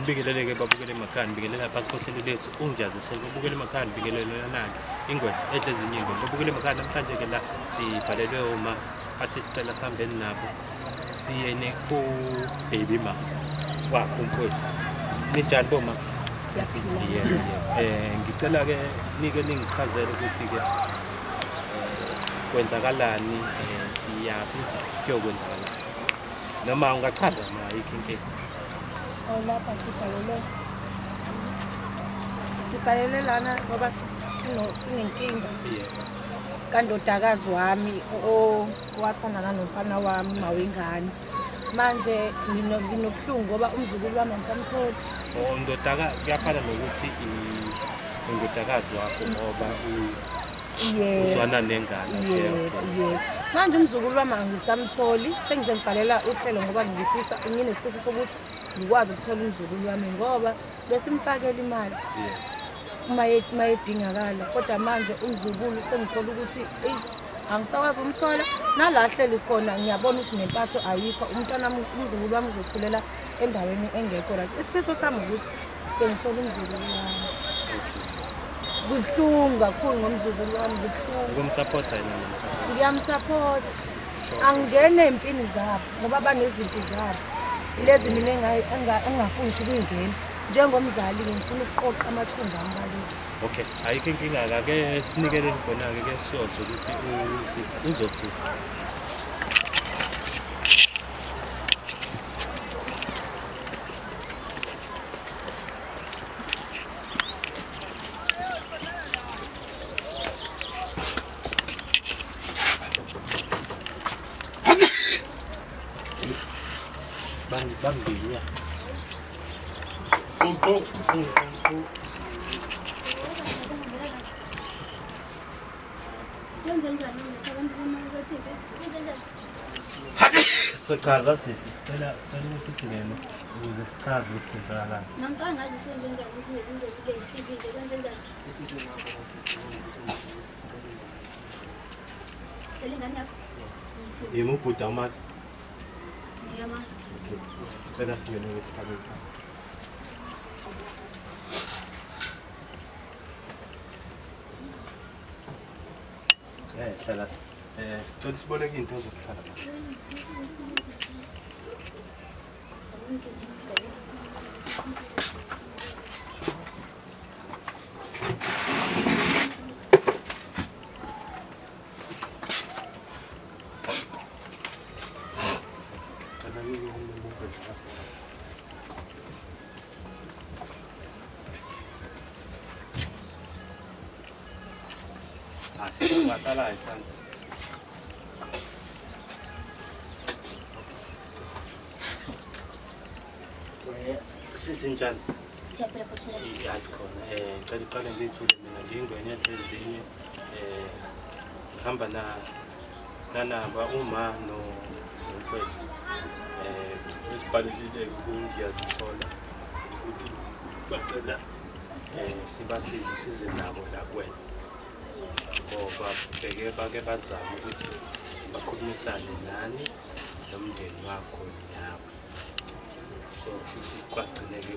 Nginibingelele-ke babukele emakhaya, nibingelela phansi kohlelo lethu ungijazisele. Babukele emakhaya, nibingelele yona-ke ingwe edla ezinye ingwe. Babukele emakhaya, namhlanje-ke la sibhalelwe uma bathi sicela sihambeni nabo siyene ku-baby ma wakho umfowethu. Ninjani boma? Siyaphila. Yebo, yebo. Ngicela-ke nike ningichazele ukuthi-ke kwenzakalani, siyaphi, kuyokwenzakalani. Noma ungachaza ma ayikho inkinga. Oh, lapha sibhalelwe lana ngoba sinenkinga. Yebo. Kandodakazi wami owathandana nomfana wami mawengane. Manje nginobuhlungu ngoba umzukulu wami angisamtholi. Oh, ndodaka kuyafana nokuthi undodakazi wakho ngoba uzwana nengane. Yebo. Manje umzukulu wami angisamtholi, sengize ngibhalela uhlelo ngoba ngifisa nginesifiso sokuthi ngikwazi ukuthola umzukulu wami ngoba besimfakela imali. Uma edingakala, kodwa manje umzukulu sengithola ukuthi eyi angisakwazi ukumthola, nala hleli khona ngiyabona ukuthi nempatho ayikho, umntwana umzukulu wami uzokhulela endaweni engekho right. Isifiso sami ukuthi ke ngithole umzukulu wami. Kubuhlungu kakhulu ngomzukulu wami, kubuhlungu. Ukumsupporta yena ngiyamsupport. Ngiyamsupport. Angene empini zabo ngoba banezimpi zabo. Lezi mina engingafuni ngisho ukuyingena. Njengomzali ngifuna ukuqoqa amathumba ami bakithi. Okay, ayikho inkinga ake sinikeleni khona-ke ke siyozwa ukuthi usisi uzothi. Bambinya. Sichaza sisi, sicela ukuthi singene ukuze sichaze ukuthi kwenzakalani. Yimi ubhuda umazi? Okay. Sicela singene ukuthi fake. Hlala. Sicela siboleke into ozokuhlala manje. Sisinjani? Siyaphila futhi. Asikhona. Ngicela uqale ngiyithule mina ngiyingwenye ezinye ngihamba na nanaba uma nomfowethu. Esibhalelile kungiyazisola ukuthi bacela sibasize size nabo la kuwena. Ngoba beke bake bazama ukuthi bakhulumisane nani nomndeni wakho nawe. So futhi kwagcineke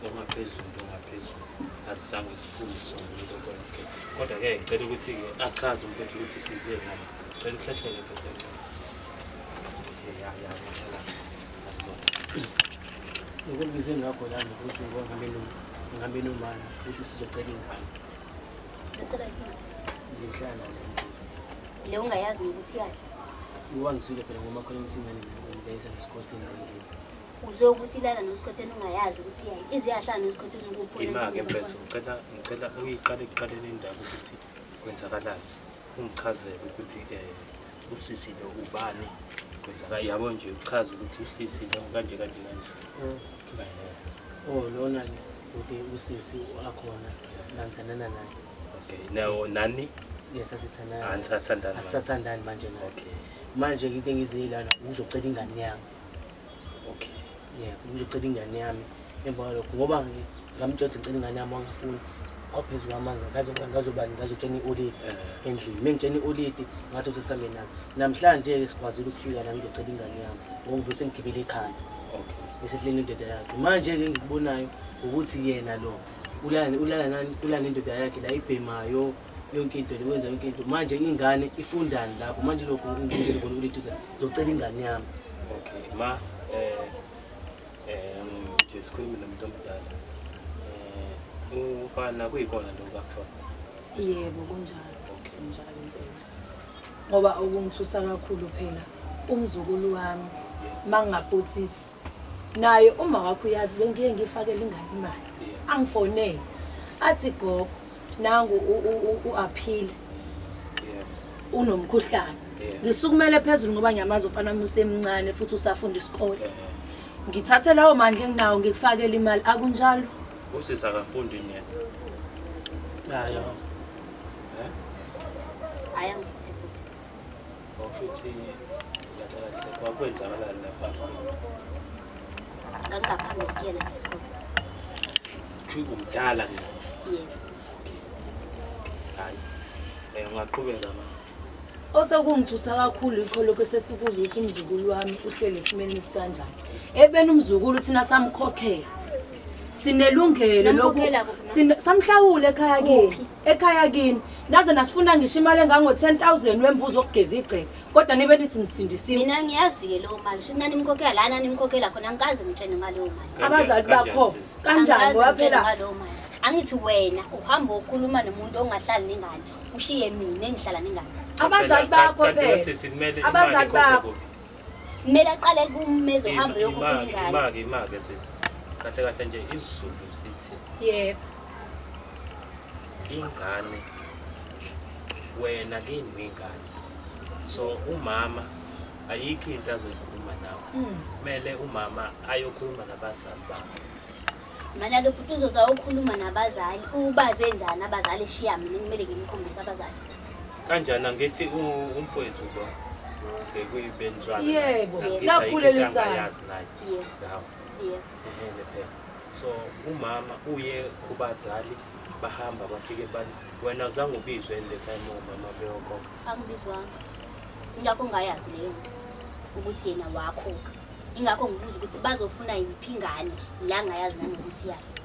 ongaphezulu azange sifune sona konke. Kodwa ke ngicela ukuthi ke achaze umfethu ukuthi size ngani. Ngicela uhlehlele mfethu kancane. Ya ya ya. So ukubize ngakho lana ukuthi ngihambe nomama ukuthi sizocela ingane. Uzocela ingane? Ngihlala la. Le ungayazi nokuthi iyadla. Uwangizwile phela ngoba khona ukuthi ingane ngiyayisa nesikhotheni endlini. Uzwe ukuthi ilala nosikhotheni ungayazi ukuthi iyadla. Ize yahlala nosikhotheni ukuphula nje. Imake mfethu ngicela uyiqale ekuqaleni indaba ukuthi kwenzakalani. Ungichazele ukuthi usisi lo ubani, kwenzakala yabo nje uchaza ukuthi usisi lo kanje kanje kanje. Oh lona ke usisi akhona langithandana naye. Okay, now nani? Yes, asithandana. Anisathandani. Asathandani manje na. Okay. Manje into engizeyilana uzocela ingane yami. Okay. Yeah, uzocela ingane yami emva kwalokho ngoba ngamtshela ngicela ingane yami wangafuni. Kwaphezu kwamanga ngazobani ngazotshena i-oledi endlini. Mengitshena i-oledi ngathi uthi sambe nami. Namhlanje-ke sikwazile ukufika la ngizocela ingane yami ngoba bese ngigibele ekhanda. Okay. Esehleli nendoda yakhe. Manje-ke engikubonayo ukuthi yena lo ulala ulala nani ulala nendoda yakhe la ibhemayo yonke into le wenza yonke into. Manje ingane ifundani lapho? Manje lokhu ngizele khona uledi uthi ngizocela ingane yami. Okay, ma nje sikhulume nomuntu omdala. Umfana kuyikona lokho akushoyo. Yebo kunjalo. Okay. Kunjalo impela. Ngoba okungithusa kakhulu phela umzukulu wami mangingaphosisi naye uma wakho uyazi bengiye ngifakele ingane imali. Yeah. Angifonele. Athi gogo nangu u-aphile Yeah. unomkhuhlane. Yeah. Ngisukumele phezulu ngoba ngiyamazi umfana wami usemncane futhi usafunda isikole. Ngithathe lawo mandla enginawo ngikufakele imali akunjalo. Usisi akafundi yena. Hayi. Eh? Hhayi angifundi bhuti. Okusho ukuthi kahle kahle kwakwenzakalani lapha afika. Ngangingaphambili kuyena ngesikole. Kusho umdala mina. Yebo. Okay. Hayi. Ungaqhubeka ma. Osekungithusa kakhulu yikho lokho esesikuzwa ukuthi umzukulu wami uhleli esimeni esikanjani. Ebeni umzukulu thina samkhokhela. Sinelungelo loku Namkhokhela kuphi, ma? samhlawula ekhaya kini. Kuphi? Ekhaya kini. Naze nasifuna ngisho imali engango 10,000 wembuzo okugeza igceke. Kodwa nibe nithi nisindisiwe. Mina ngiyazi-ke leyo mali. Shuthi nanimkhokhela la nanimkhokhela khona angikaze ngitshene ngaleyo mali. Abazali Kanjani, bakho sisi? kanjani Angikaze ngoba ngitshene phela ngaleyo mali. Angithi wena uhamba ukhuluma nomuntu ongahlali nengane, ushiye mina engihlala nengane. Abazali bakho Kanti phela. sisi kumele imali Abazali ikhokhwe bakho. kuphi? Kumele aqale kumeze uhambe uyokhokhela ingane. Imake imake sisi. Kahle kahle nje isiZulu sithi Yebo. ingane wena kini uyingane. So umama ayikho into azoyikhuluma nawe. Kumele umama ayokhuluma nabazali bakhe. Mana-ke bhuti uzoza ukhuluma nabazali, ubaze njani abazali shiya mina kumele ngimkhombise abazali. Kanjani angithi umfowethu lo bekuyibenzwana. Yebo, Angithi nakhulelisana. ayikho into angayazi naye. Yebo. Hawu. Yebo. Ehhe phela. So umama uye kubazali bahamba bafike bani wena uzange ubizwe in the time umama beyokhokha. Angibizwanga. Ingakho ngingayazi leyo nto ukuthi yena wakhokha. Ingakho ngibuza ukuthi bazofuna yiphi ingane la ngayazi nanokuthi iyadla.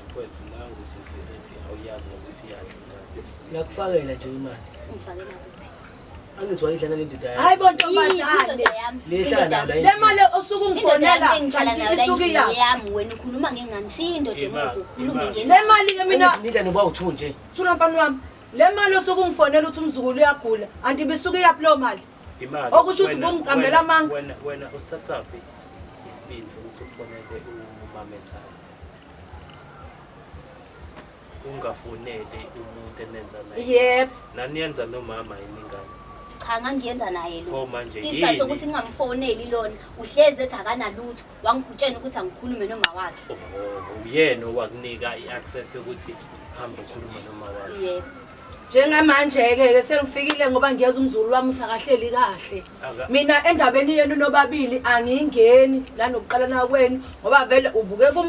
Mfowethu nangu sisi ethi awuyazi nokuthi iyadla ingane. Ngiyakufakela nje imali. Ungifakela kuphi? Angithi wayidlala nendoda yakhe. Hayi bo Yiphi ntombazane. indoda yami? Lehlala nayo la Le endlini. mali osuke Indoda ungifonela yami engihlala kanti nayo la isuke endlini iyaphi? yami wena ukhuluma ngengane shiya indoda Ima- emuva ukhulume ima. ngengane. Le mali ke mina Angithi nidla noba u-2 nje. Thula mfana wami. Le mali osuke ungifonela uthi umzukulu uyagula, anti bisuke iyaphi leyo mali? Imali. Okusho ukuthi ubungiqambela amanga. Wena usathathaphi isibindi sokuthi ufonele umamezala? Ungafoneli umuntu enenza naye. Yebo. Naniyenza nomama yini ingane? Cha ngangiyenza naye lo. Pho manje Isizathu yini? sokuthi ngingamfoneli lona uhlezi ethi akanalutho wangitshena ukuthi angikhulume noma wakhe. Oh, uyena owakunika i-access yokuthi hambe ukhuluma noma wakhe. Yebo. Njengamanje ke ke sengifikile ngoba ngiyeza umzukulu wami uthi akahleli kahle. Mina endabeni yenu nobabili angingeni nanokuqalana kwenu ngoba vele ubukeka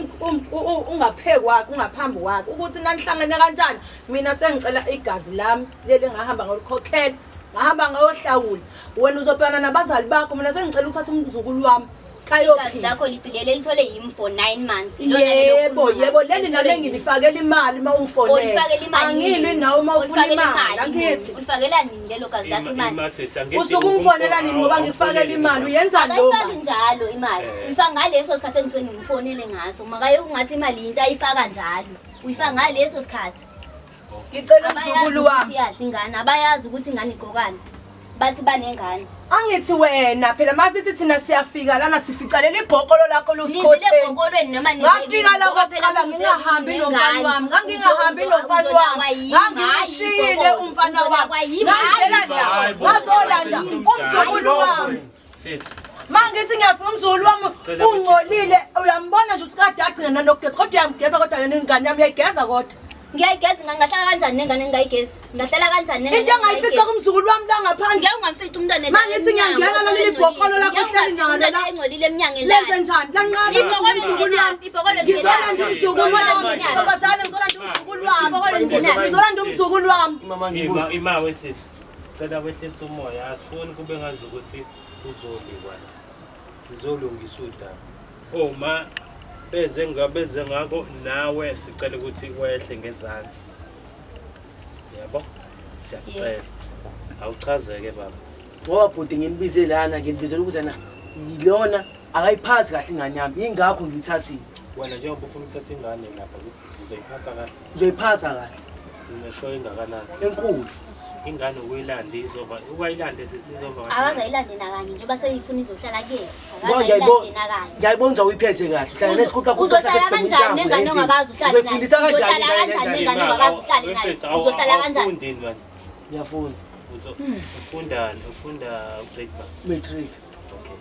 ungapheki kwakhe ungaphambi kwakhe ukuthi nanihlangene kanjani. Mina sengicela igazi lami leli engahamba ngolikhokhela ngahamba ngayohlawula. Wena uzobhekana nabazali bakho, mina sengicela ukuthatha umzukulu wami Igazi kayophila. lakho liphilele lithole yimi for 9 months. Ilona lelo Yebo, okhuluma yebo, ngalo. leli Lithole nami yimi. engilifakela imali uma ungifonela. Ulifakela imali Angilwi nini? nawe uma ufuna Ulifakela imali, angithi. Ulifakela nini lelo gazi lakho imali? Ima sisi angithi Usuke ungifonela nini ngoba ngikufakela imali uyenzani lo Akayifaki mali? njalo imali. Uyifaka ngaleso sikhathi engisuke ngimfonele ngaso. Makaye ungathi imali into ayifaka njalo. Uyifaka ngaleso sikhathi. Ngicela Abayazi umzukulu ukuthi wami. iyadla ingane, abayazi ukuthi ingane igqokani. Bathi banengane. Angithi wena phela masithi thina siyafika lana sifica leli ibhokolo lakho Nizile lusikhotheni. ebhokolweni noma nize Ngafika kimi, la ngoba phela kwaqala nize ngingahambi kimi nomfana nengane. wami, ngangingahambi nomfana wami. Ngangimshiyile umfana wami. Ngangizela la, Hayi bo. ngazolanda umzukulu wami. Sisi Mangithi ngiyafika umzukulu wami Sicela ukuthi- ungcolile, uyambona nje ukuthi kade agcina nanokugeza kodwa uyamgeza kodwa yena ingane yami uyayigeza kodwa. Ngiyayigeza ingane, ngahlala kanjani nengane ngingayigezi? Ngahlala kanjani nengane? Into engayifica kumzukulu wami la ngaphandle. Ngeke ungamfici umntwana Ma ngithi ngiyangena laleli bhokolo lakho hleli nalo la. Engcolile emnyango la. Lenze njani? Lanqaba umzukulu wami. Ngizolanda umzukulu wami. Ntombazane ngizolanda umzukulu wami. Ngizolanda umzukulu wami. Ima wesisi. Sicela wehlise umoya, asifuni kube ngazi ukuthi uzoliwa la. Sizolungisa udaba. Oma beze ngabeze ngakho nawe sicela ukuthi wehle ngezansi. Yabo? Siyacela. Awuchazeke baba. Ngoba bhuti nginibize lana, nginibizela ukuthi ana yilona akayiphathi kahle ingane yami. Ingakho ngiyithathile. Wena njengoba ufuna ukuthatha ingane lapha ukuthi uzoyiphatha kahle. Uzoyiphatha kahle. Ineshoyo engakanani? Enkulu. Ingane ukuyilanda izova, ukayilande sesizova. Akazayilande nakanye njengoba seyifuna izohlala kuyena. Akazayilande nakanye. Ngiyayibona uyiphethe kahle. Uhlala nesikhukha Uzohlala kanjani nengane ongakazi uhlale nayo? Uzohlala kanjani nengane ongakazi uhlale nayo? Uzohlala kanjani? Ufundini wena? Ngiyafunda. Ufundani? Ufunda grade ba? Matric. Okay.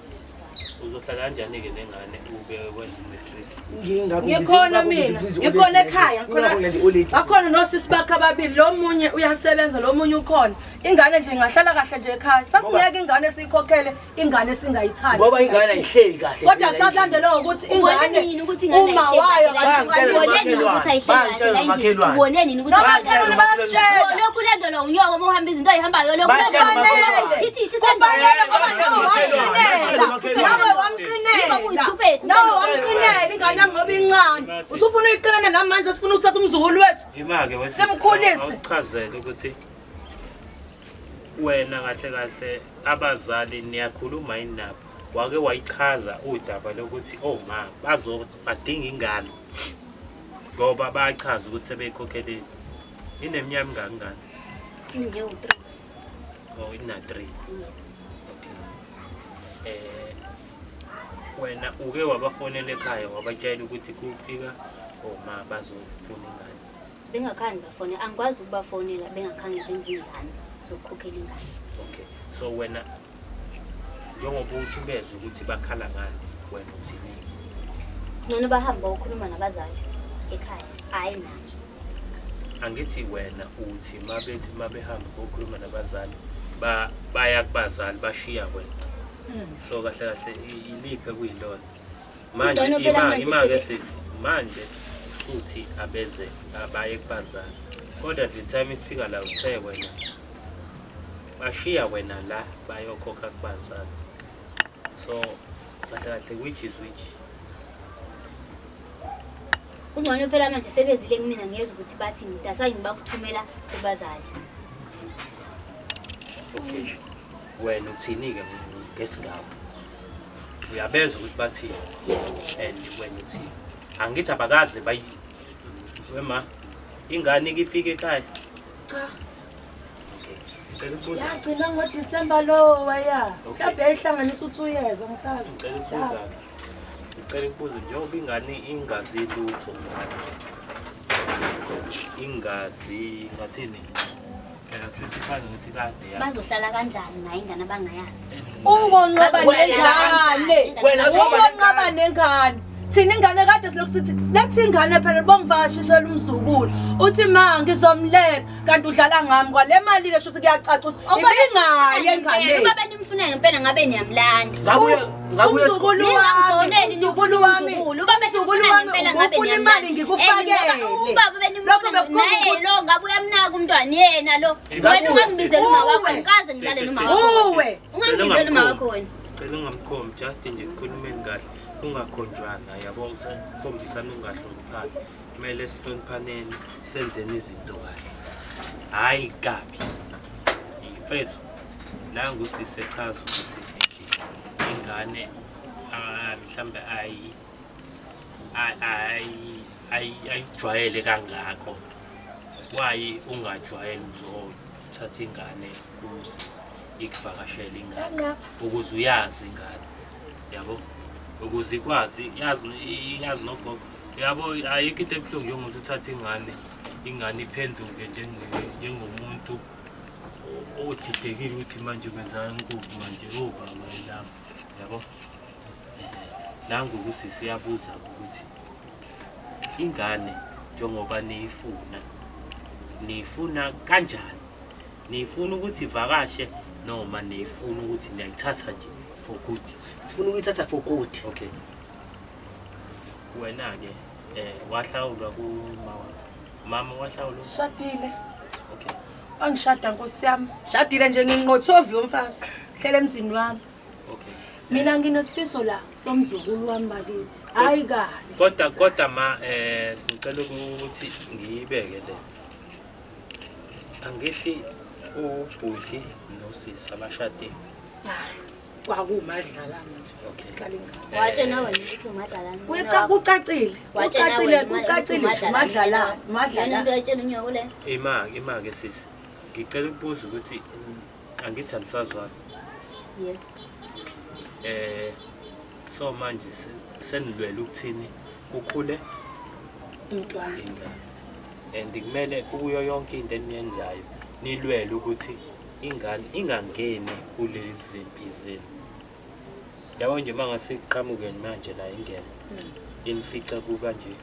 Uzohlala kanjani ke nengane ube wenza matric? Ngikhona mina, ngikhona ekhaya, ngikhona. Bakhona nosisi bakhe ababili, lo munye uyasebenza, lo munye ukhona. Ingane nje ingahlala kahle nje ekhaya. Sasingeke ingane siyikhokhele, ingane singayithandi. Ngoba ingane ayihleli kahle. Kodwa sakulandela ukuthi ingane uma wayo ubone nini ukuthi nomakhelwane bayasitshela. Lokhu landelwa unyoko uma uhamba izinto oyihambayo lokhu kufanele ngoba njengoba wamqinela. Nawe wamqinela. Nawe wamqinela ingane yami ngoba incane. Usufuna uyiqinela namanje sifuna ukuthatha umzukulu wethu. Ima-ke wesisi. Simkhulise. Awusichazele ukuthi wena kahle kahle abazali niyakhuluma yini nabo? Wake wayichaza udaba lokuthi oma badinga ingane ngoba bayachaza ukuthi sebeyikhokhelile. Ineminyaka emingaki ingane? Ngewu-3. Oh, ina-3. Okay. Wena uke wabafonela ekhaya wabatshela ukuthi kufika oma bazofuna ingane? Bengakhange bafonela, angikwazi ukubafonela bengakhange benze inzame zokukhokhela ingane. Okay. So wena njengoba usubeza ukuthi bakhala ngani, wena uthini? Ngcono bahambe bayokhuluma nabazali ekhaya, hhayi nami. Angithi wena uthi mabethi mabehamba bokhuluma nabazali baya kubazali bashiya wena. So kahle kahle iliphe kuyilona. Manje ima-ke sisi, manje futhi abeze abaye kubazali. Kodwa the time isifika la uthe wena bashiya wena la bayokhokha kubazali. So kahle kahle which is which? Kungcono phela manje sebezile kumina ngiyezwa ukuthi bathini. That's why ngibakuthumela kubazali. Okay. Wena uthini-ke ngesigaba? Uyabezwa ukuthi bathini and wena uthini? Angithi abakaze bayi wema ingane ikifika ekhaya. Cha. Okay. Ngicela ukubuza. Yagcina ngoDisemba lo waya. Mhlawumbe yayihlanganisa u2 years angisazi. Ngicela ukubuza. Ngicela ukubuza njengoba ingane ingazi lutho. Ingazi ngathini? Phela kuthi fana ukuthi kade ya. Bazohlala kanjani naye ingane abangayazi? Ubonqaba nengane. Wena ubonqaba nengane. Thina ingane kade silokhu sithi lethi ingane phela bomvakashishela umzukulu. Uthi ma ngizomletha kanti udlala ngami kwale mali ke shuthi kuyacaca ukuthi ibingaye engane. Uma benimfuna ngempela ngabe niyamlanda. Umzukulu wami, umzukulu wami, umzukulu wami ufuna imali ngikufakele. Ubaba benimfuna naye lo ngabe uyamnaka umntwana yena lo. Wena ungangibizela uma wakho, ngikaze ngidlale noma wakho. Uwe. Ungangibizela uma wakho wena. Sicela ungamkhombi just nje kukhulumeni kahle kungakhonjwana yabo ukhombisana ungahloniphani. Kumele sihloniphaneni senzeni izinto kahle. Hayi kabi. Mfethu nangu sisi echaza ukuthi ingane mhlambe ayijwayele kangako. Why ungajwayeli ukuzothatha ingane kusisi ikuvakashele ingane ukuze uyazi ingane yabo ukuze ikwazi yazi nogogo yabo. Ayikho into ebuhlungu njengokuthi uthathe ingane iphenduke njengomuntu odidekile ukuthi manje kwenzeka inkukhu manje obaba lapho yabo. Nangu kusisi yabuza ukuthi ingane njengoba niyifuna Nifuna kanjani? Nifuna ukuthi ivakashe noma nifuna ukuthi niyayithatha nje for good? Sifuna ukuyithatha for good. Okay. Wena-ke wahlawulwa kuma wakho. Mama wahlawulwa? Shadile. Okay. Wangishada nkosi yami. Shadile nje nginqothovi yomfazi. Hlela emzini wami. Okay. Mina nginesifiso la somzukulu wami bakithi. Hayi kabi. Kodwa ma sicela ukuthi ngiyibeke le. Angithi ubhuti nosisi abashadile. Hayi, kwakumadlalana nje. Okay. Sihlala ingane. Watshena wena ukuthi umadlalana. Kucacile. Watshena Kucacile, wena kucacile. ukuthi Madlalana, Yona into madlalana. ayitshela unyoko le. Ima-ke sisi. Ngicela ukubuza ukuthi angithi anisazwani. Yebo. So manje senilwela ukuthini kukhule Umntwana. ingane. And kumele kuyo yonke into eniyenzayo nilwele ukuthi ingane ingangeni kulezi zimpi zenu. Yabo nje mangase iqhamuke manje la ingene. Inifica kukanje.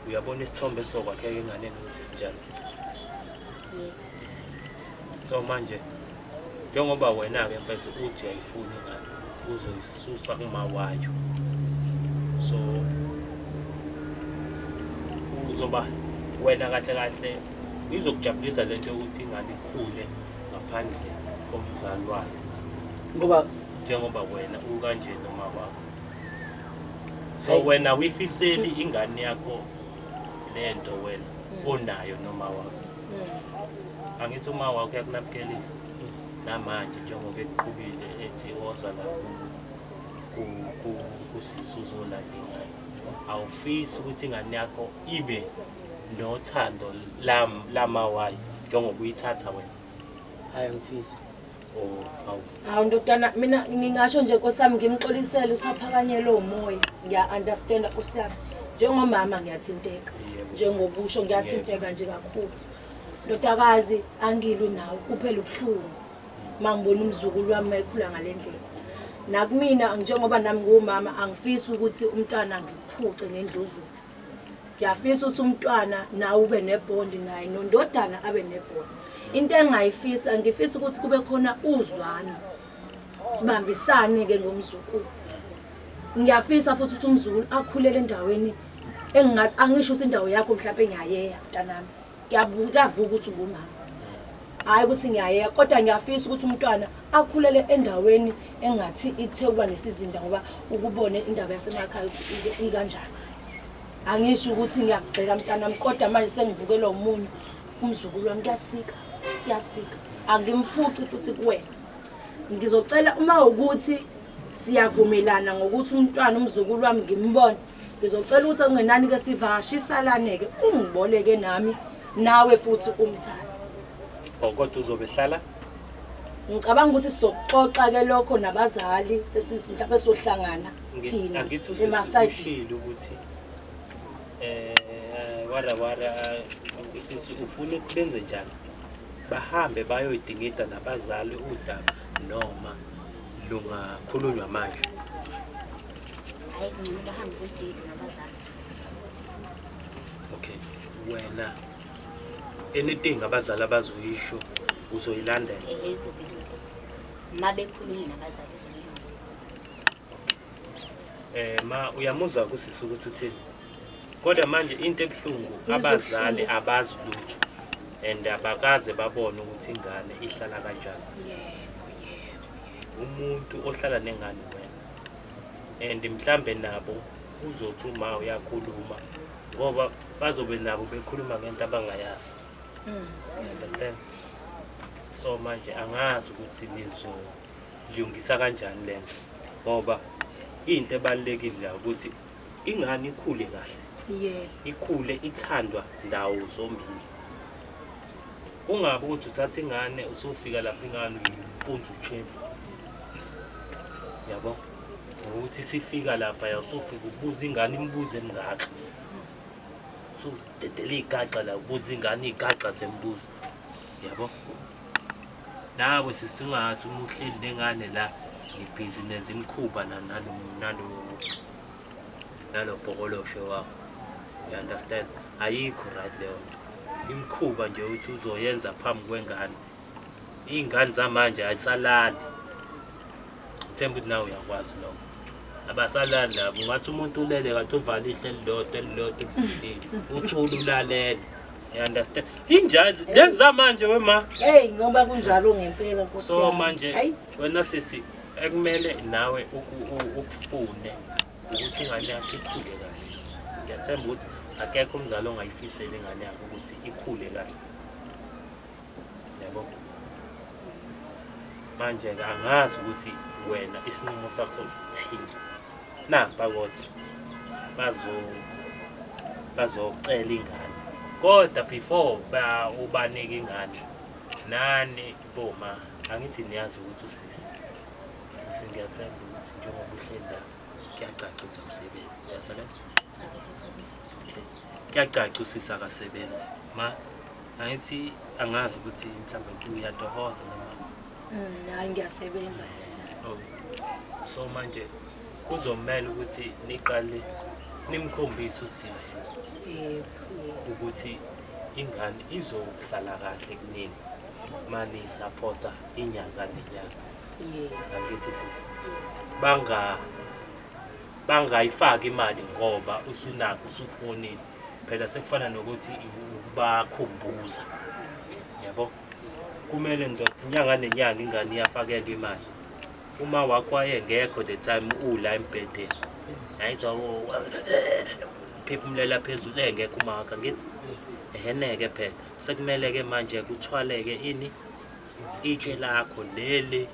Uyabona isithombe sokwakheka enganeni ukuthi sinjani. Yebo. So manje njengoba wena-ke mfethu uthi uyayifuna ingane uzoyisusa kuma wayo. So uzoba wena kahle kahle izokujabulisa lento yokuthi ingane ikhule ngaphandle komzali wayo. Ngoba njengoba wena ukanje noma wakho. So wena uyifiseli ingane yakho lento wena onayo noma wakho. Angithi uma wakho uyakunabukelisa namanje njengoba eqhubile ethi woza la kusisi uzolanda ingane. Awufisi ukuthi ingane yakho ibe nothando lamawayo njengoba uyithatha wena. Hayi ngifisi. Awu. Hawu ndodana, mina ngingasho nje nkosi yami ngimxolisele usaphakanyelwe umoya. Ngiya-understanda nkosi yami. Njengomama ngiyathinteka. Njengobusho ngiyathinteka nje kakhulu. Ndodakazi angilwi nawe kuphela ubuhlungu. Mangibona umzukulu wami ekhula ngale ndlela. Nakumina njengoba nami ngumama angifisi ukuthi umntwana ngiphuce ngendluzula. Ngiyafisa ukuthi umntwana nawe ube nebond naye nondodana abe nebond. Into engayifisa ngifisa ukuthi kube khona uzwano. Sibambisane ke ngomzukulu. Ngiyafisa futhi ukuthi umzukulu akhulele endaweni engingathi angisho ukuthi indawo yakho mhlawumbe ngiyayeya mntanami. Ngiyavuka ukuthi ungumama. Hayi ukuthi ngiyayeya kodwa ngiyafisa ukuthi umntwana akhulele endaweni engathi ithe ukuba nesizinda ngoba ukubone indaba yasemakhaya ukuthi ikanjani. Angisho ukuthi ngiyakugxeka mntanami kodwa manje sengivukelwa umunyu umzukulu wami kuyasika, kuyasika. Angimphuci futhi kuwena. Ngizocela uma ukuthi siyavumelana ngokuthi umntwana umzukulu wami ngimbone. Ngizocela ukuthi okungenani ke sivakashisalane ke ungiboleke nami nawe futhi umthathe. Kodwa uzobe hlala? Ngicabanga ukuthi sizoxoxa ke lokho nabazali sesisi mhlawumbe sohlangana thina emasayidini ukuthi wara sisi ufuna ukubenze njani? Bahambe bayoyidingida nabazali udaba noma lungakhulunywa manje. Hayi ngcono bahambe bayodingida nabazali. Okay, wena anything abazali abazoyisho uzoyilandela? Ezobilunga. Mabekhulunywe nabazali ezobilunga. Ma uyamuzwa kusisi ukuthi uthini? Kodwa manje into ebuhlungu abazali abazi lutho and abakaze babone ukuthi ingane ihlala kanjani. Yebo, yebo. Umuntu ohlala nengane wena. And mhlambe nabo uzothi uma uyakhuluma ngoba bazobe nabo bekhuluma ngento abangayazi. You understand? So manje angazi ukuthi nizolungisa kanjani lento ngoba into ebalulekile la ukuthi ingane ikhule kahle. Yebo. Ikhule ithandwa ndawo zombili. Kungabi ukuthi uthatha ingane usufika lapha ingane uyifunza uchefu. Yabo? Ukuthi sifika lapha usufika ubuza ingane imibuzo emingaka. So dedela igaxa la ubuza ingane igaxa zembuzo. Yabo? Nawe sisingathi uma uhleli nengane la ngibhizi nenza imikhuba nalo bhokoloshe wakho. You understand? Ayikho right leyo nto. Imikhuba nje uthi uzoyenza phambi kwengane. Iy'ngane zamanje ayisalali. Ngithemba ukuthi nawe uyakwazi lokho. Abasalali labo, ungathi umuntu ulele kanti uvale ihlo elilodwa elilodwa elivulile. Uthule ulalele. You understand? Injazi lezi zamanje wema. Hey ngoba kunjalo ngempela Nkosi So yami. manje Hayi. wena sisi ekumele nawe ukufune ukuthi ingane yakho ikhule kahle. Ngiyathemba ukuthi akekho umzali ongayifiseli ingane yakhe ukuthi ikhule kahle. Yabo. Manje-ke angazi ukuthi wena isinqumo sakho sithini. Nampa kodwa bazocela ingane. Kodwa before ubanike ingane, nani boma angithi niyazi ukuthi usisi sisi ngiyathemba ukuthi njengoba uhleli la kuyacaca ukuthi awusebenzi. Uyasebenza? Okay. Kuyacaca usisi akasebenzi. Ma angithi angazi ukuthi mhlawumbe uyatohoza noma Hayi ngiyasebenza. Oh. So manje kuzomela ukuthi niqale nimkhombise usisi Yebo. ukuthi ingane izohlala kahle kunini mani supporta inyanga nenyanga. Yebo. Angithi sisi bangayifaki imali ngoba usunakho usufonile. Phela sekufana nokuthi ukubakhumbuza. Yabo? Kumele ndoda inyanga nenyanga ingane iyafakelwa imali. Uma wakho wayengekho the time ula embhedeni. Ayizwa phefumulela phezulu engekho uma wakho angithi eheneke phela. Sekumele ke manje kuthwaleke ini itshe lakho leli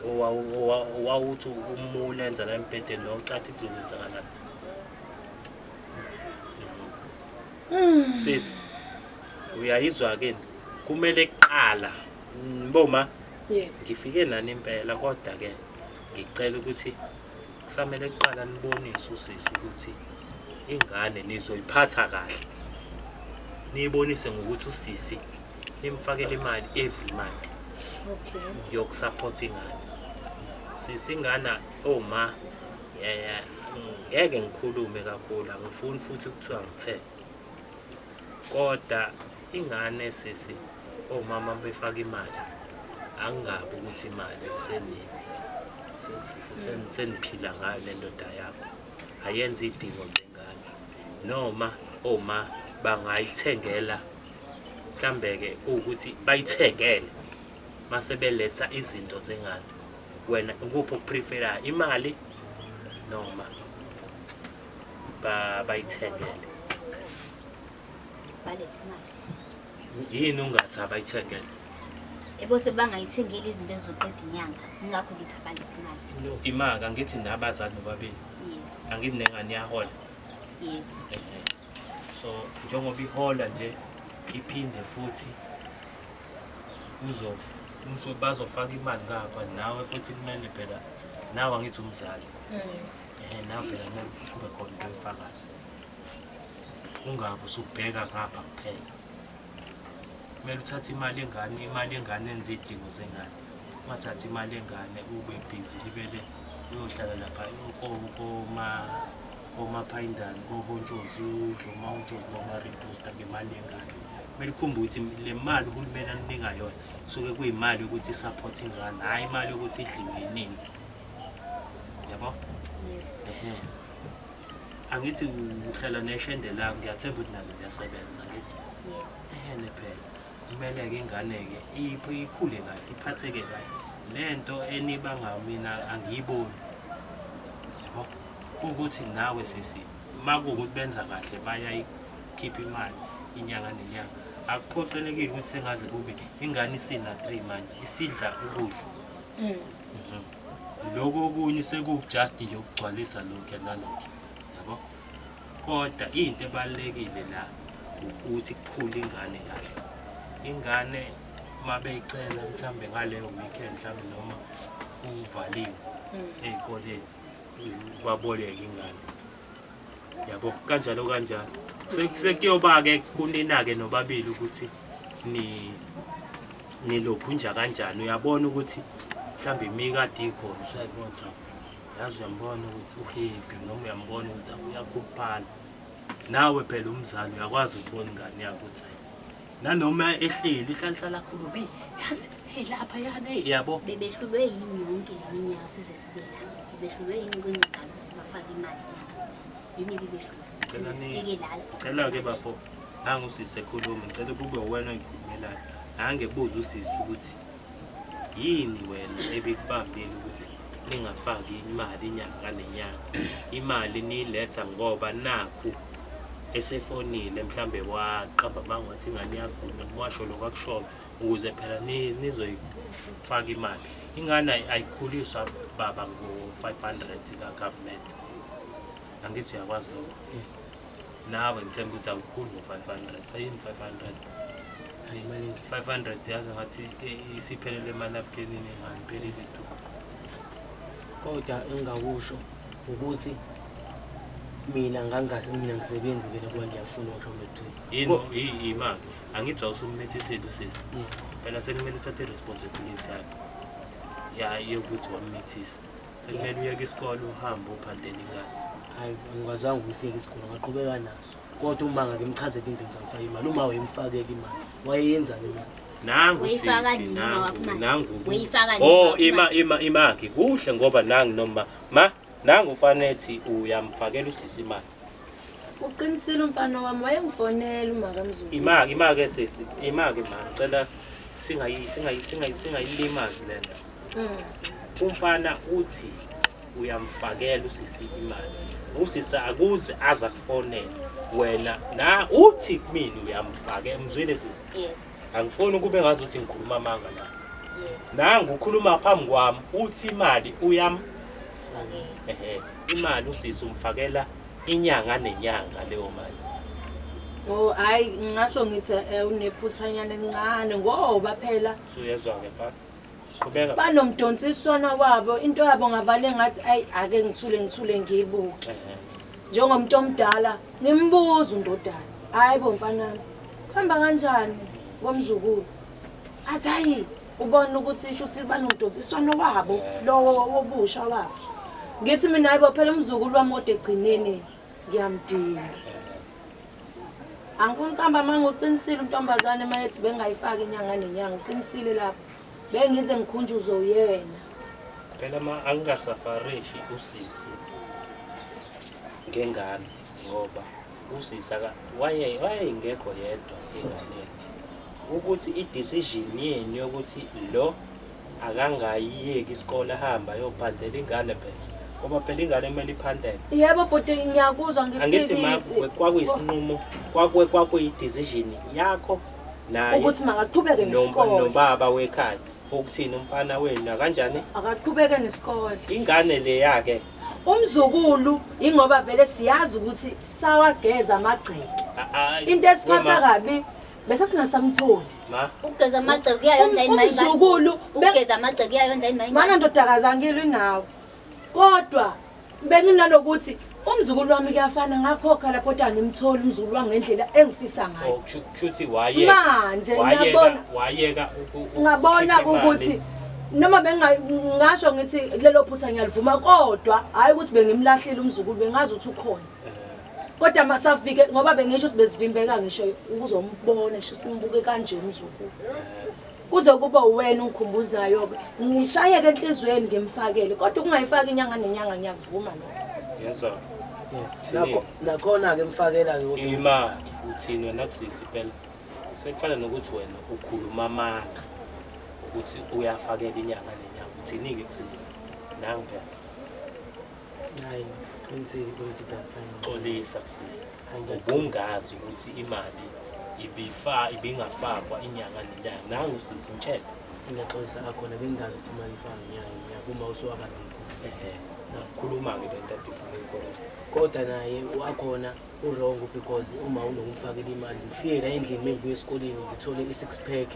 owawuthi umulenza la embhedeni nocathi kuzokwenzakalani. Sisi uyayizwa ke kumele kuqala boma. Yebo. Ngifike nani impela kodwa ke ngicela ukuthi kusamele kuqala nibonise usisi ukuthi ingane nizoyiphatha kahle. Niyibonise ngokuthi usisi nimfakele imali every month. Okay. Yokusupport ingane. Sisi ingane oma ngeke ngikhulume kakhulu, angifuni futhi ukuthiwa ngithe. Kodwa ingane sisi omama befaka imali angingabi ukuthi imali seniphila ngayo le ndoda yakho. Ayenze idingo zengane. Noma oma bangayithengela mhlambe ke ukuthi bayithengele mase beletha izinto zengane. Wena ukuphi okupreferayo, imali noma bayithengele? Balethe imali. Yini ungathi abayithengele? Yebo sebangayithengeli izinto ezizoqeda inyanga. Ingakho ngithi abalethe imali. Imali angithi nabazali bobabili. Yebo. Angithi nengane iyahola. Yebo. So njengoba ihola nje iphinde futhi bazofaka imali ngapha nawe futhi kumele phela nawe angithi umzali. Nawe phela kumele kube khona into oyifakayo. Ungabe usubheka ngapha kuphela. Kumele uthathe imali engane, imali engane enze izidingo zengane. Ungathathi imali engane ube busy libele uyohlala lapha komaphayindane, kohontshozi, udle umahontshozi noma-reposta ngemali yengane. Kumele ukhumbule ukuthi le mali uhulumeni aninika yona kusuke kuyimali yokuthi isupport ingane, hhayi imali yokuthi idliwe yinini. Yabo? Ehhe. Angithi uhlala neshende lakho, ngiyathemba ukuthi nalo liyasebenza angithi. Ehhe phela. Kumele-ke ingane-ke ikhule kahle, iphatheke kahle. Le nto enibanga mina angiyiboni. Yabo? Kuwukuthi nawe sisi makuwukuthi benza kahle bayayikhipha imali inyanga nenyanga. Akuphoqelekile ukuthi sengaze kube ingane isina 3 manje isidla ukudla. Lokho okunye sekukujust nje ukugcwalisa lokho nalokho. Yabo? Kodwa into ebalulekile la ukuthi kukhule ingane kahle. Ingane mabeyicela mhlambe ngaleyo weekend mhlambe noma kuvaliwe ey'koleni baboleke ingane. Yabo kanjalo kanjalo. Sekuyoba-ke kunina-ke nobabili ukuthi nilokhu nja kanjani. Uyabona ukuthi mhlambe imikade ikhona usayibona ukuthi yazi uyambona ukuthi uhappy noma uyambona ukuthi uyakhuphala. Nawe phela umzali uyakwazi ukubona ingane yakho ukuthi Nanoma ehleli ihlala khulume, yazi hey lapha yani yabo. Bebehlulwe yini yonke le minyaka size sibe la? Bebehlulwe yini kwenza ukuthi bafake imali nyanga? Yini bebehlulwe? Size sifike la esikhuluma. Cela ke bafo, nangu usisi ekhuluma, ngicela kube wena oyikhulumelayo. Nangebuza usisi ukuthi yini wena ebikubambile ukuthi ningafaki imali inyanga nenyanga. Imali niyiletha ngoba nakhu esefonile mhlambe waqamba amanga wathi ingane iyagula, washo lokho akushoyo ukuze phela nizoyifaka imali. Ingane ayikhuliswa baba ngo-500 ka-government. Angithi uyakwazi lokho? Nawe ngithemba ukuthi awukhuli ngo-500. Ayini 500? 500 yazi ngathi isiphelele emanapkenini ingane, iphelile tu. Kodwa engingakusho ukuthi mina ngangazi, mina ngisebenzi vele kuba ngiyafuna ukusho matric. Yini imali? Angithi awusummithisile usisi. Phela sekumele uthathe i-responsibility yakho ya yokuthi wammithisa. Sekumele uyeke isikole uhambe uphantele ingane. Hayi, angikwazanga ukusiyeka isikole, ngaqhubeka naso. Kodwa uma ngake ngimchazele into ngizamfaka imali, uma wayemfakela imali, wayeyenzani imali? Nangu Wayifaka sisi, nini uma nangu, wakho imali? nangu. Wayifaka nini Oh, uma wakho ima imali? ima imakhe kuhle ngoba nangu noma ma nangu ufanethi uyamfakela usisi imali. Uqinisile umfana wami, wayengifonela umakamzulu. Imake imake sisi, imake ma, ngicela singayi singayi singayi singayilimazi lento. Umfana uthi uyamfakela usisi imali. Usisi akuze aza kufonela wena na uthi kumina uyamfakela, mzwile sisi. Yebo. Angifuni kube ngazi ukuthi ngikhuluma amanga la. Yebo. Nangu ukhuluma phambi kwami uthi imali uyam Fakela. ehe imali usisi umfakela inyanga nenyanga leyo mali. Oh, hayi ngingasho ngithi unephuthanyana elincane ngoba phela Usuyezwa ke mfana. Qhubeka. banomdonsiswana wabo, into yabo ngavale ngathi ayi ake ngithule ngithule ngiyibuke. Ehe. Njengomuntu omdala ngimbuza undodana, hayi bo mfanami, kuhamba kanjani ngomzukulu? Athi hayi ubona ukuthi isho ukuthi banomdonsiswano wabo lowo wobusha wabo. Ngithi mina hayibo phela umzukulu wami kodwa egcineni ngiyamdinga. Angifuni ukuhamba manje, uqinisile untombazane mayethi bengayifaki inyanga nenyanga, uqinisile lapho. Bengize ngikhunjuzwe uyena. Phela ma angingasafarishi usisi ngengane ngoba usisi waye wayengekho yedwa enganeni. Ukuthi i-decision yenu yokuthi lo akangayiyeki isikole ahamba ayophandela ingane phela. Ngoba phela ingane kumele iphandele. Yebo bhuti ngiyakuzwa Angithi ma ngikuphikisi. kwakuyisinqumo, kwakuyi-decision yakho naye Ukuthi makaqhubeke nesikole. nobaba wekhaya ukuthini umfana wenu kanjani? Akaqhubeke nesikole. Ingane leya ke Umzukulu ingoba vele siyazi ukuthi sawageza amagceke. Into esiphatha kabi bese singasamtholi. Ma Ukugeza amagceke kuyayondla yini mayingane? Umzukulu Ukugeza amagceke kuyayondla yini mayingane? Mana ndodakazi angilwi nawe. Kodwa benginanokuthi umzukulu wami kuyafana ngakhokha lapho kodwa ngimtholi umzukulu wami ngendlela engifisa ngayo. Oh, kushuthi wayeka. Manje ngiyabona wayeka ngabona ukukhipha ukuthi imali. noma bengingasho ngithi lelo phutha ngiyalivuma kodwa hayi ukuthi bengimlahlile umzukulu, bengazi ukuthi ukhona. Kodwa masafike ngoba bengisho ukuthi bezivimbeka ngisho ukuzombona ngisho simbuke kanje umzukulu. Kuze kube wena ungikhumbuzayo ke ngishayeke enhlizweni ngimfakele kodwa ukungayifaki inyanga nenyanga ngiyakuvuma lokho. Yezwa. Nakhona ke mfakela ke kodwa. Imali uthini wena kusisi phela. Sekufana nokuthi wena ukhuluma amanga ukuthi uyafakela inyanga nenyanga. Uthini ke kusisi? Nangu phela. Hayi, qinisile kodwa ukuthi angifani. Xolisa kusisi. Ubungazi ukuthi imali ibingafakwa inyanga nenyanga. Nangu sisi mtshele. Ngiyaxolisa akhona bengingazi ukuthi imali ifakwa inyanga nenyanga uma usuwaba nephutha. Ehe. Nakhuluma ke lento ade ufuna ukuyikhuluma. Kodwa naye wakhona u-wrong because uma unokumfakela imali ngifike la endlini mengibuya esikoleni ngithole i-six pack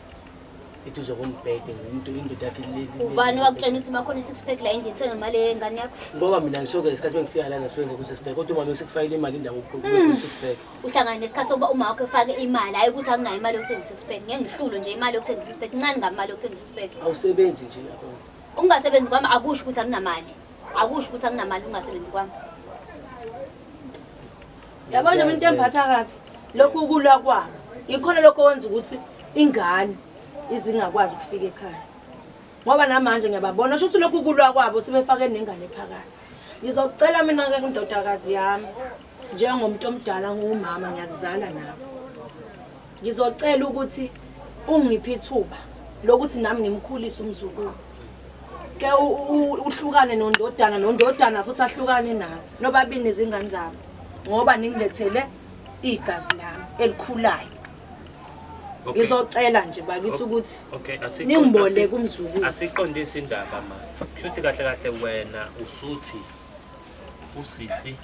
eduze kombhede ngumuntu indoda yakhe Ubani wakutshela ukuthi bakhona i-six pack la endlini thenga imali yengane yakho? Ngoba mina ngisuke ngesikhathi bengifika lana ngisuke ngekho six pack kodwa uma sekufakile imali indawo kube six pack. Uhlangana nesikhathi sokuba uma wakho efake imali, hayi ukuthi akunayo imali yokuthenga i-six pack. Ngeke ngihlulwe nje imali yokuthenga i-six pack, incane ngamali yokuthenga i-six pack. Awusebenzi nje lapho. Ungasebenzi kwami akusho ukuthi akunamali. Akusho ukuthi akunamali ungasebenzi kwami. Yabo nje into emphatha kabi lokhu ukulwa kwabo. Ikhona lokho okwenza ukuthi ingane izingakwazi ukufika ekhaya. Ngoba namanje ngiyababona sho ukuthi lokhu kulwa kwabo sebefake nengane phakathi. Ngizocela mina-ke kundodakazi yami njengomuntu omdala ngumama ngiyakuzala nawe. Ngizocela ukuthi ungiphe ithuba lokuthi nami ngimkhulise umzukulu. Ke uhlukane nondodana nondodana futhi ahlukane nawe nobabili nezingane zami ngoba ningilethele igazi lami elikhulayo. Okay. Ngizocela nje bakithi ukuthi Okay, ningiboleke umzukulu. Asiqondise indaba ma. Kushuthi kahle kahle wena usuthi usisi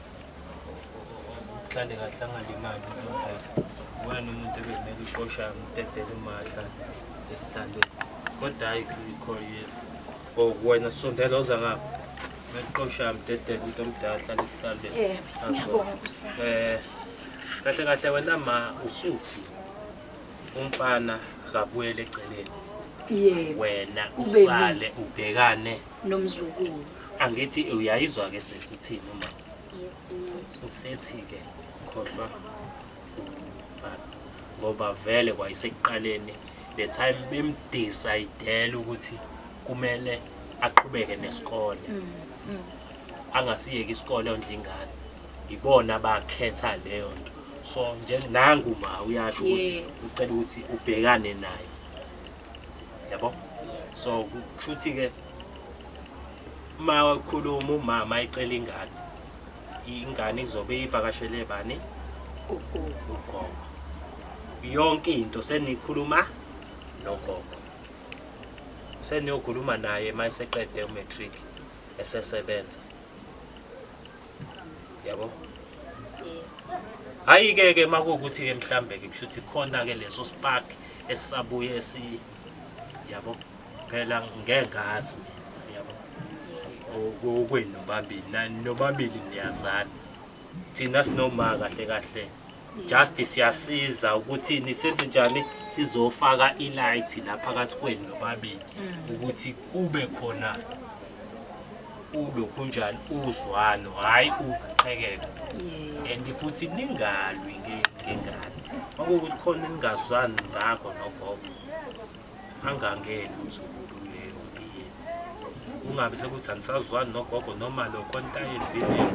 uhlale kahle angalimali umuntu. Wena umuntu ebekumele uqoshame udedele umahla esihlalweni. Kodwa hayi kho yes. Oh wena sondela oza ngapha. Kumele uqoshame udedele umuntu omdala ahlale esihlalweni. Yebo, ngiyabonga Nkosi. Kahle kahle wena ma usuthi umfana akabuyele eceleni. Yebo. Wena Kube usale ubhekane nomzukulu. Angithi uyayizwa ke sesi uthini uma Yebo, ngiyezwa. usethi ke khohlwa umfana ngoba vele kwayisekuqaleni the time bemdecide ukuthi kumele aqhubeke nesikole angasiyeki isikole ondla ingane ibona bakhetha leyo nto. So nje nangu ma uyasho ukuthi Yebo. ucela ukuthi ubhekane naye, yabo. So kushuthi ke uma ukhuluma umama ecela ingane, ingane izobe ivakashele bani? Ugogo. Ugogo. Yonke into senikhuluma nogogo, seniyokhuluma naye mayeseqede umatric esesebenza, yabo. Hayi ke ke makuwukuthi ke mhlambe ke kushuthi khona ke leso spark esisabuye si, yabo, phela ngeke ngazi mina, yabo. Okwenu nobabili nani nobabili niyazana. Thina sinoma kahle kahle just siyasiza ukuthi nisenze njani sizofaka ilight la phakathi kwenu nobabili ukuthi kube khona ulokhu njani uzwano, hayi ukuqhekeka. And futhi ningalwi ngengane. Makuwukuthi khona ningazwani ngakho nogogo, angangeni umzukulu kuleyo mpi yenu. Ungabe sekuthi anisazwani nogogo noma lokho into ayenzile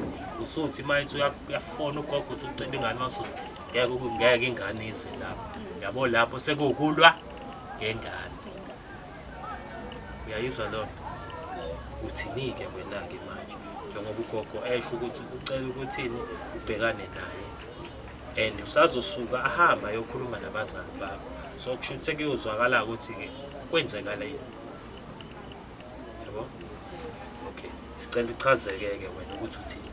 usuthi mayethi uyafona ugogo uthi ucela ingane, masuthi ngeke ingane ize lapho, yabo. Lapho sekuwukulwa ngengane. Uyayizwa loo nto? Uthini-ke wena-ke manje njengoba ugogo esho ukuthi ucela ukuthini ubhekane naye and usazosuka ahambe ayokhuluma nabazali bakho, so kusho ukuthi sekuyozwakala ukuthi-ke kwenzekaleni, yabo. Okay, sicela uchazeke-ke wena ukuthi uthini.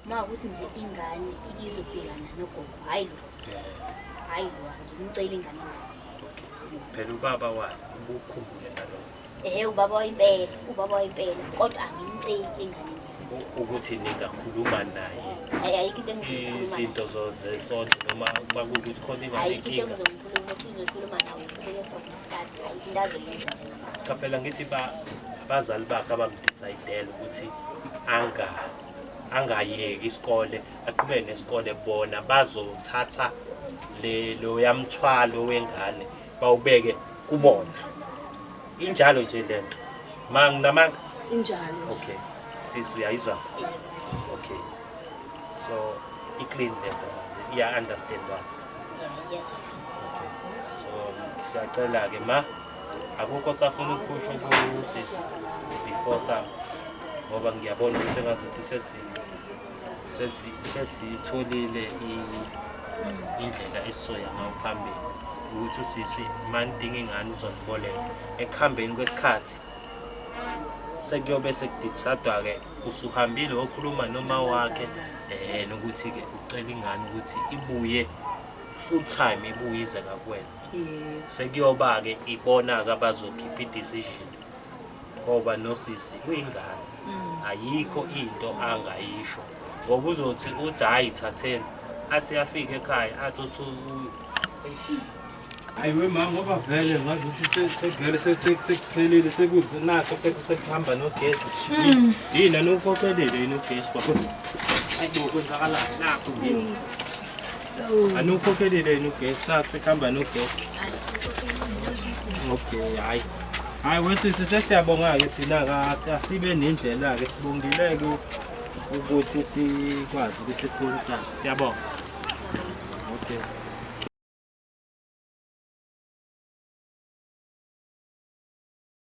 Ma ukuthi nje ingane izobhekana nogogo, hhayi lo, hhayi lo, angimceli ingane nayo. Okay, phela ubaba wayo ubukhumbule nalokho. Ehhe, ubaba wayimpela, ubaba wayimpela, kodwa angimceli enganeni. Ukuthi ningakhuluma naye. Hhayi, ayikho into engizoyikhuluma naye. Izinto zesonto noma makuwukuthi khona ingane Ayikho into inkinga. engizoyikhuluma, uzoyikhuluma nawe uhluleke from the start. Ayikho into azoyenza njengamanje. Cha phela ngithi abazali bakhe abamdecide ukuthi angayeki isikole, aqhubeke nesikole, bona bazothatha loya mthwalo wengane bawubeke kubona. Injalo nje lento. Ma nginamanga? Injalo nje. Okay. Sisi uyayizwa? Okay. So i-clean lento manje, iya understand-wa. Yes. Okay. So siyacela ke ma, akukho safuna ukuphusha kusisi before some, ngoba ngiyabona ukuthi engazuthi sesitholile indlela esizoya ngayo phambili, ukuthi usisi manidinga ingane uzoniboleka. Ekuhambeni kwesikhathi sekuyobe sekudecide-ke usuhambile okhuluma noma wakhe nokuthi-ke ucela ingane ukuthi ibuye full time, ibuye ize ngakuwena. Sekuyoba-ke ibona-ke abazokhipha i-decision, ngoba nosisi uyingane, ayikho into angayisho, ngoba uzothi uthi hhayi thatheni, athi afike ekhaya athi uthi eish. Hayi we mama, ngoba vele ngazi ukuthi sekuvele sekuphelile, sekuze nakho sekuhamba nogesi. Yini anukhokhelile yini ugesi kwakho? Hayi bo, kwenzakalani nakho nje? So Anukhokhelile yini ugesi? Nakho sekuhamba nogesi. Okay, hhayi. Hhayi wesisi sesiyabonga-ke thina-ke asibe nendlela-ke sibongile-ke ukuthi sikwazi ukuthi sibonisane. Siyabonga. Okay.